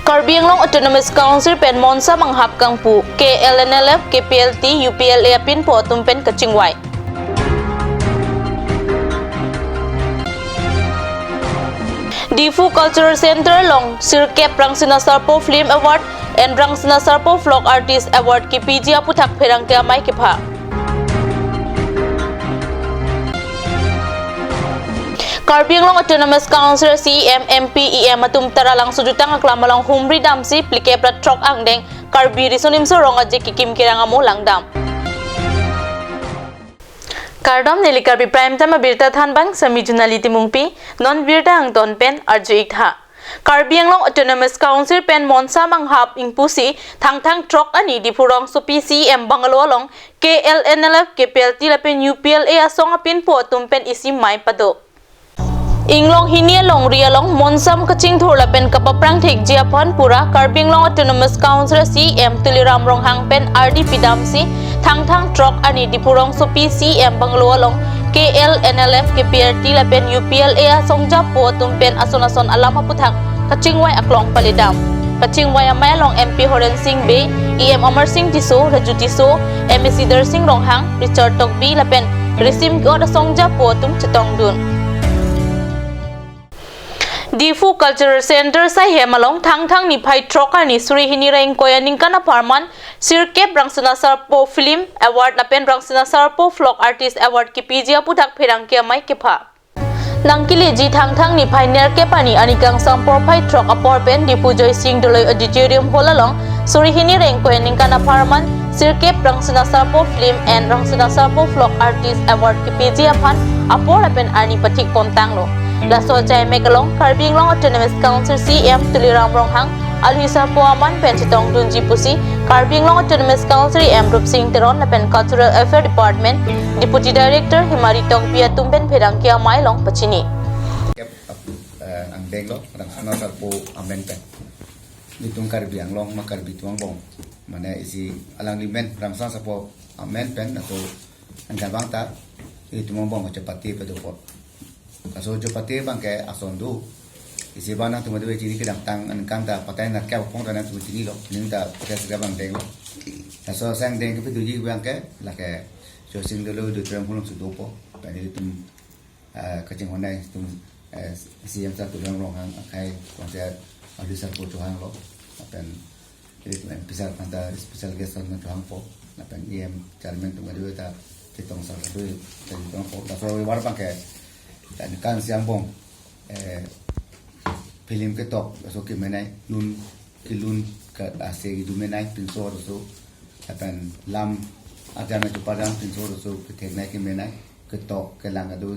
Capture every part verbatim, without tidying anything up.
Karbi Anglong Autonomous Council pen Monsam anghap kangpu, K L N L F, K P L T, U P L A apinpo atum pen kachingvai. Diphu Cultural Center along sirkep Rangsina Sarpo Film Award and Rangsina Sarpo Vlog Artist Award kipiji aputhak pherangke amei kepha. Karbi Anglong Autonomous Council C E M, M P, E M atum Taralangso jutang aklam along humri damsi phlikep ra throk angdeng Karbi Riso Nimso Rong Aje kikim kerang amo langdam. Kardom, neli Karbi Prime Time abirta thanbang semi Junali Timungpi, non birta angton pen arju-ik tha. Karbi Anglong Autonomous Council pen Monsam anghap ingpusi Thangthang throk arni Diphu rongsopi C E M bungalow along K L N L F, K P L T lapen U P L A asong apinpo atum pen isi mei pado. Inglong hini alongri along Monsam kachingthur lapen kapaprang thekji aphan pura Karbi Anglong Autonomous Council C E M Tuliram Ronghang pen ardi pidamsi Thangthang throk arni Diphu rongsopi C E M bungalow along K L N L F, K P L T lapen U P L A asong japo atum pen ason ason alam aputhak kachingvai aklong paledam. Kachingvai amei along M P Horen Sing Bey, E M Amar Sing Tisso, Raju Tisso, M A C Darsing Ronghang, Richard Tokbi lapen risim ke-ot asong japo atum chetongdun. Diphu Cultural Center Saihem along Thangthang niphai throk arni suri hini ra ingkoi aningkan apharman sirkep Rangsina Sarpo Film Award lapen Rangsina Sarpo Vlog Artist Award kipiji aputhak pherangke amei kepha. Nangkeleji Thangthang niphai nerkep arni, arni kangsam porphai throk apor pen Diphu Joysing Doloi Auditorium Hall along suri hini ra ingkoi aningkan apharman sirkep Rangsina Sarpo Film and Rangsina Sarpo Vlog Artist Award kipiji aphan apor lapen arni pathik pontanglo. Laso achaimek along Karbi Anglong Autonomous Council C E M Tuliram Ronghang, alwi sarpo aman pen chetongdunji pusi Karbi Anglong Autonomous Council E M Rupsing Teron lapen Cultural Affair Department Deputy Director Himari Tokbi atum pen pherangke amei along pachini. Kep, eh, angdeng lo, Rangsina Sarpo amen pen. Nelitum Karbi Anglong ma Karbi atum angbong, mane isi alangli men Rangsina Sarpo amen pen, laso anke abang ta nelitum angbong chepate pado apot. Laso chepate abangke ason do. Isi abang nangtum adu chini kedamtang aningkan ta patai nat kya pong ta nangtum chinilo. Ning ta patai sega abang denglo. Laso sang deng kepadoji abangke lake Joysing Doloi Auditorium Hall along si dopo. Pen nelitum, eh, kachinghon nangtum, eh, C E M sir Tuliram Ronghang akhai kongsi alwi sarpo chohanglo. Pen ilitum M P sir aphan ta special guest aphan chohangpo. Lapen E M chairman atum adu ta chetong sar adu ta chohangpo. Laso award abangke aningkan isi angbong, eh, film ketok laso kemenei, lun kelun ke ase kedo menei pinso laso, lapen lam arjan ajo parjan pinso laso ketheknei kemenei, ketok kelang adu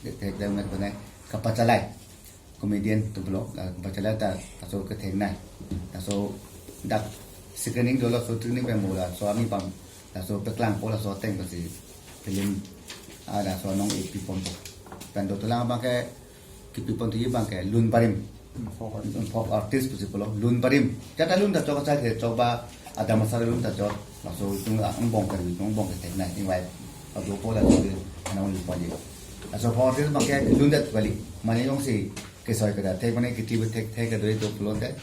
kethek dam menei, kapachalai comedian atum pulo, la kapachalai ta laso ketheknei. Laso dak screening dolo, laso screening pen mo laso arni abang laso peklangpo, laso ateng pensi film, ah, laso anong-e piponpo. Pen dotulang abangke kipipon thuji abangke lun barim. Folk artist. Folk artist pusi pulo, lun barim. Jata lun ta chok, asai ke chok ba, adam asar lun ta chok. Laso itum angbong Karbi atum angbong ketheknei, ingvai adopo laso ke anong-e ponji. Laso folk artist abangke lun det kali. Mane jongsi kesoi kethek, mane kiti thek thek kedo do pulote,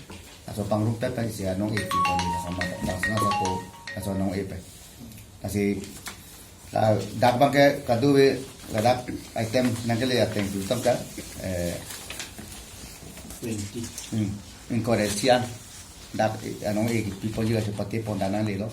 laso pangrum pet pen isi anong-e piponji, laso ma, laso na sapo, laso anong-e pen. Lasi, ah, dak abangke kadokave ladak item nangkele ateng tu tam ka, eh, twenty. Hmm, ingkoi ra isi an dak, eh, anong-e piponji la chepate pon dana lelo.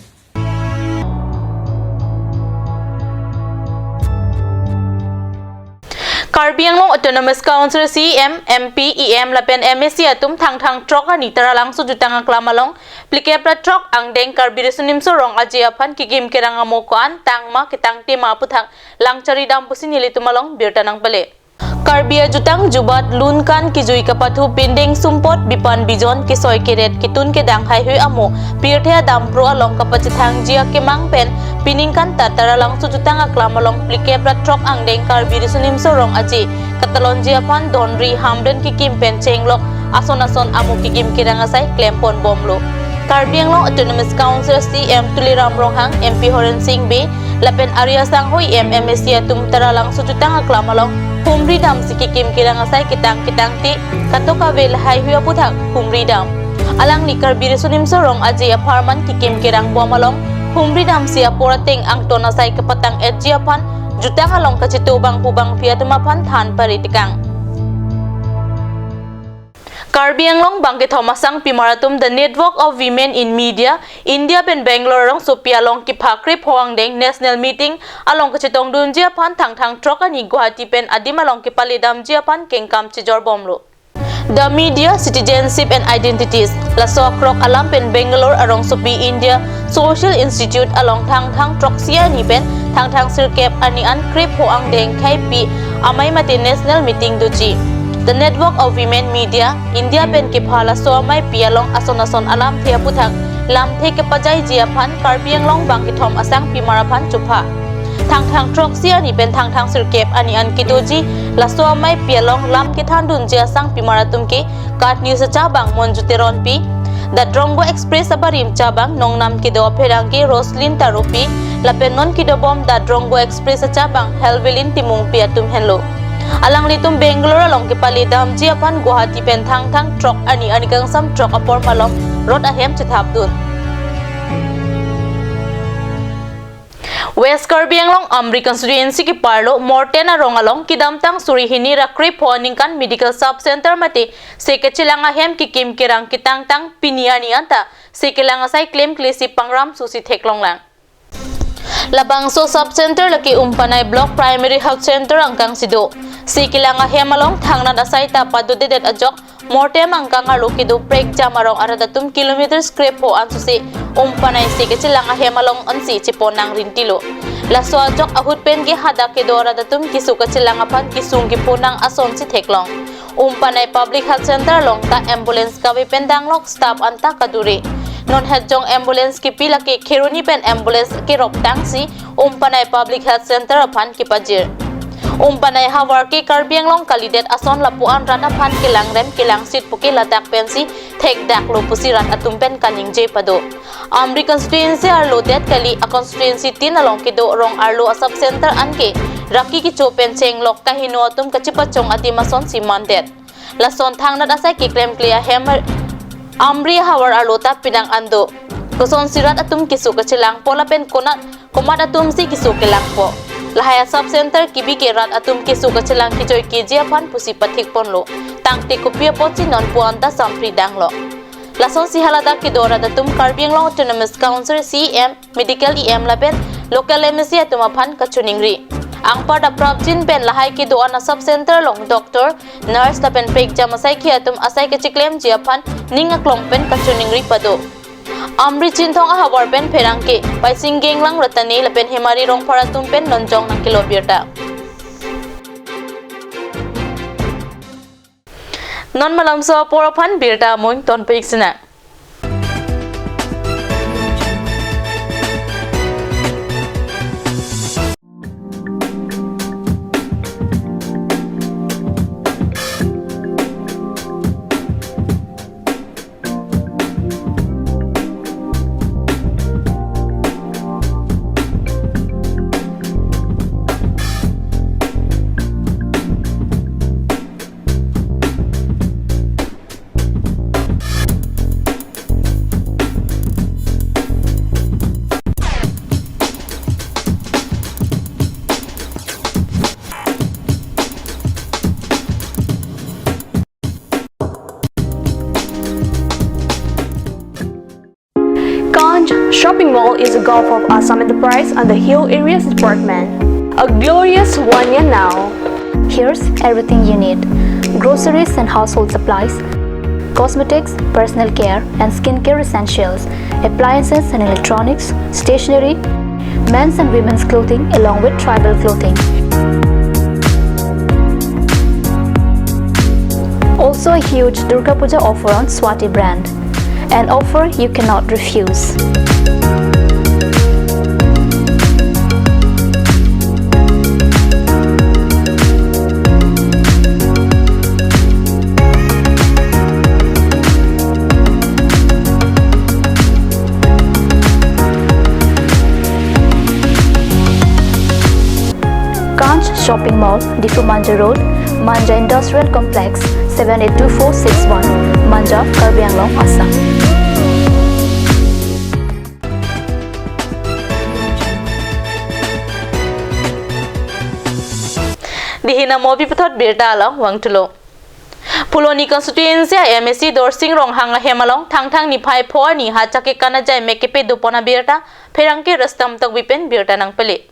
Karbi Anglong Autonomous Council C E M, M P, E M lapen M A C atum Thangthang throk arni Taralangso jutang aklam along phlikep ra throk angdeng Karbi Riso Nimso Rong Aje aphan kikim kerang amo ko-an tangma ketangte ma aputhak lang charidam pusi nelitum along birta nangpale. Karbi ajutang jubat lun kan kijui kapathu pindeng sumpot bipan bijon kesoi keret ketun kedang haihui amo pirthe adam pro along kapachethangji akemang pen pining kan ta Taralangso jutang aklam along phlikep ra throk angdeng Karbi Riso Nimso Rong Aje katalonji aphan donri hamren kikim pen chenglok ason ason amo kikim kerang asai klempon bomlo. Karbi Anglong Autonomous Council C E M Tuliram Ronghang, M P Horen Sing Bey lapen ari asangho E M, M A C atum Taralangso jutang aklam along humri damsi kikim kerang asai ketang ketangte katok avel haihui aputhak humri dam. Alangli Karbi Riso Nimso Rong Aje apharman kekim kerang bom along humri damsi apor ateng angton asai kepatang-etji aphan jutang along kachito bangphu bangphi atum aphan than paritekang. Karbi Anglong bangkethom asangpimar atum The Network of Women in Media, India pen Bangalore arongsopi along kepha krepho angdeng national meeting along kachetongdunji aphan Thangthang throk arni Guwahati pen adim along kepale damji aphan kengkam chejor bomlo. The Media, Citizenship and Identities, laso akrok alam pen Bangalore arongsopi India Social Institute along Thangthang throksi arni pen Thangthang sirkep arni an krepho angdeng khaipi amei mate national meeting doji. The Network of Women Media, India pen kepha laso ameipi along ason ason alamthe aphuthak lamthe kepajaiji aphan Karbi Anglong bangkethom asangpimar aphan chupha. Thangthang throksi arni pen Thangthang sirkep arni an kedoji laso ameipi along lam kethandunji asangpimar atum ke KAT News achabang Monju Teronpi, The Drongo Express abarim chabang nongnam kedo apherangke Roslyn Tarupi, lapen non kedobom The Drongo Express achabang Helvelin Timungpi atum henlo. Alanglitum Bangalore along kepale damji aphan Guwahati pen Thangthang throk arni arni kangsam throk apor malom rot ahem chethapdun. West Karbi Anglong Amri constituency keparlo Morten arong along kedamtang suri hini ra krepho aningkan medical sub center mate se kachelang ahem kekim kerang ketangtang pini arni anta se kelang asai klemklesi pangram susi theklonglang. Labangso sub center lake Umpanai Block Primary Health Center angkangsi do. Se kelang ahem along thangnat asai ta padodedet ajok Morten angkang arlo kedo prekjam arong arat atum kilometers krepho ansose Umpanai se kachelang ahem along ansi chepon nangrintilo. Laso ajok ahut pen ke hadak kedo arat atum keso kachelang aphan kesung kepho nang asonsi theklong. Umpanai Public Health Center along ta ambulance kave pen danglok staff anta kadure. Non hetjong ambulance kepi lake Kheroni pen ambulance kerop tangsi Umpanai Public Health Center aphan kepajir. Umpanai havar ke Karbi Anglong kalidet ason lapu-an rat aphan kelangrem kelangsit puke ladak pensi thekdaklo pusi rat atum pen kaningje pado. Amri constituency arlo det kali a constituency tin along kedo rong arlo a sub center anke raki kecho pen chenglok kaheno atum kachepachong adim asonsi mandet. Lason thangnat asai keklemkle ahem Amri havar arlo ta pinang an do. Kosonsi rat atum keso kachelangpo lapen konat komat atumsi keso kelangpo. Lahai a sub center kebi ke rat atum keso kachelang kejoi keji aphan pusi pathikponlo. Tangte kopi apotsi non pu-an ta sampri danglo. Lasonsi haladak kedo arat atum Karbi Anglong Autonomous Council C E M, Medical E M lapen local M A C atum aphan kachiningri. Anparta prapjin pen lahai kedo an a sub center along doctor, nurse lapen prekjam asaikhi atum asai kacheklemji aphan ning aklong pen kachiningri pado. Amri Chinthong ahavar pen pherangke Paising Genglang Ratane lapen Hemari Rongphar atum pen nonjong nangkelo birta. Non malomso apor aphan birta amung tonpik sina. Kanch Shopping Mall is a gulf of Assam Enterprise and the Hill Areas Department. A glorious one year now. Here's everything you need: groceries and household supplies, cosmetics, personal care and skincare essentials, appliances and electronics, stationery, men's and women's clothing, along with tribal clothing. Also a huge Durga Puja offer on Swati brand. An offer you cannot refuse. Kanch Shopping Mall, Diphu Manja Road, Manja Industrial Complex, seven eight two four six one, Manja, Karbi Anglong, Assam. Dihina mobi puthot birta along vangthulo. Phuloni constituency a MAC Dorsing Ronghang ahem along Thangthang niphai pho arni hacha kekan ajai mek kepe dopon abirta pherangke Rustam Tokbi pen birta nangpele.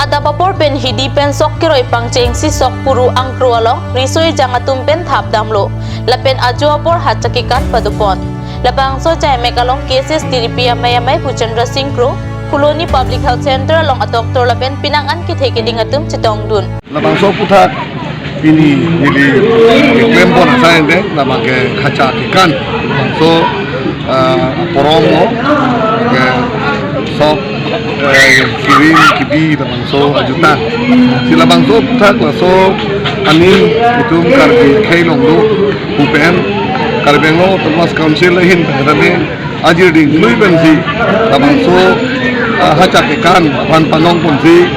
Adap apor pen hidi pen sok keroi pangchengsi sok puru angkro along riso ejang atum pen thapdamlo. Lapen ajo apor hacha kekan padopon. Labangso ajai mek along KSS tiripi amei amei Bhuchandra Singh Kro, Phuloni Public Health Center along adoctor lapen pinang an kethe keding atum chetongdun. Labangso aphuthak pini neli klempon asai ente, labang ke hacha kekan. Labangso, ah, porom lo, ke sok, eh, kirim kibi labangso ajutang. Si labangso aphuthak laso aning itum Karbi akhei along do, pu pen Karbi Anglong Autonomous Council ahin pen kami ajir ding lui pensi labangso, ah, hacha kekan aphan panong ponsi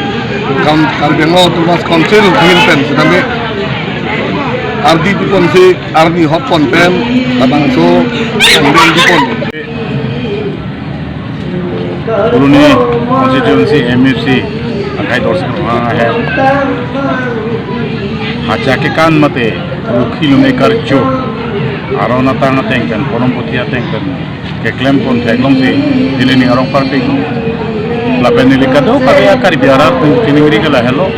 kam Karbi Anglong Autonomous Council ahin pen sitame ardi pi ponsi arni hop pon pen labangso angdeng pi pon. Phuloni constituency MAC akhai Dorsing Ronghang ahem hacha kekan mate rukhi lun ekarcho aron atang ateng pen porom puthi ateng pen keklempon theklongsi neli ning arong parpik. Lapen neli kadokave Karbi arat atum chiningri ke lahelo.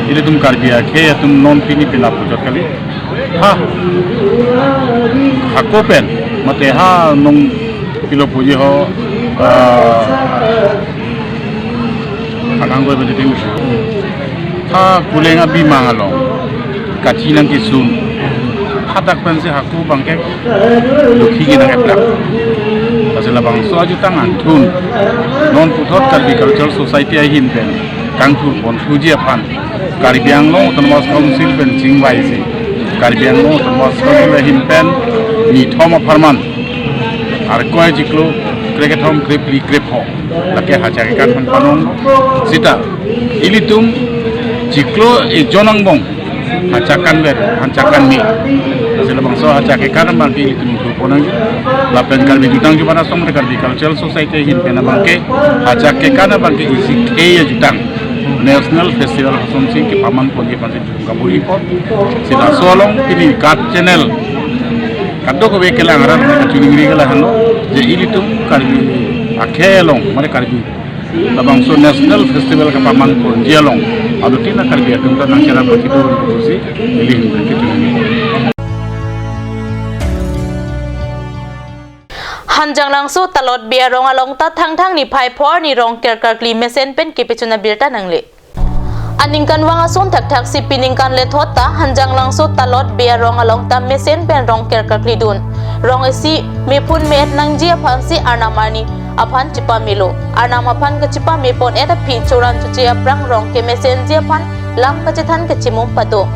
Ilitum Karbi akhei atum non pini pina puchot kali. Ha. Hako pen mate ha nung pilo puji ho, ah, Anang goi badi ting. Ha kuleng abimang along kachi nangkesun. Hadak pensi hako abangke rukhi ke nang-eplak. Lasi labangso ajutang anthun non puthot Karbi Cultural Society ahin pen kangthur ponthuji aphan Karbi Anglong Autonomous Council pen chingvaisi Karbi Anglong Autonomous Council ahin pen nithom apharman Arkoi chiklo krekethom krephli krepho lake hacha kekan aphan panong sita ilitum chiklo ejon angbong hacha kanver hacha kanme. Lasi labangso hacha kekan abangke ilitum ingthur pon nangji. Lapen Karbi Jutang Juban Asong mate Karbi Cultural Society ahin pen abangke hacha kekan abangke isi khei ajutang National Festival asonsi kepaman ponji aphansi kabor-i pon. Si laso along pini kat channel kadokave kelang arat kachiningri ke lahenlo je ilitum Karbi akhei along mate Karbi labangso National Festival kepaman ponji along adutin a Karbi atum ta nangcherap pachidun pusi ili himri kachiningri. Hanjanglangso Talot Bey arong along ta Thangthang niphai pho arni rong kerkarkli mesen pen kepechun abirta nangle. Aningkanvang ason thakthaksi pi ningkan lethot ta Hanjanglangso Talot Bey arong along ta mesen pen rong kerkarkli dun. Rong isi mephun me-et nangji aphansi arnam arni aphan chepamelo. Arnam aphan kachepamepon-et aphi choran choche aphrang rong kemesenji aphan lam kachethan kachimum pado.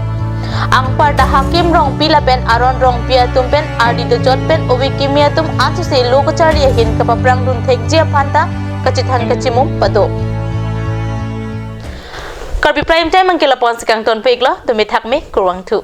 Anparta Hakim Rongpi lapen Aron Rongpi atum pen ardi dojot pen ove kimi atum ansose lo kacharli ahin kapaphrang dun thekji aphan ta kachethan kachimum pado. Karbi Prime Time anke lapu-ansi kangtonpiklo, dome thakme, kurvangthu.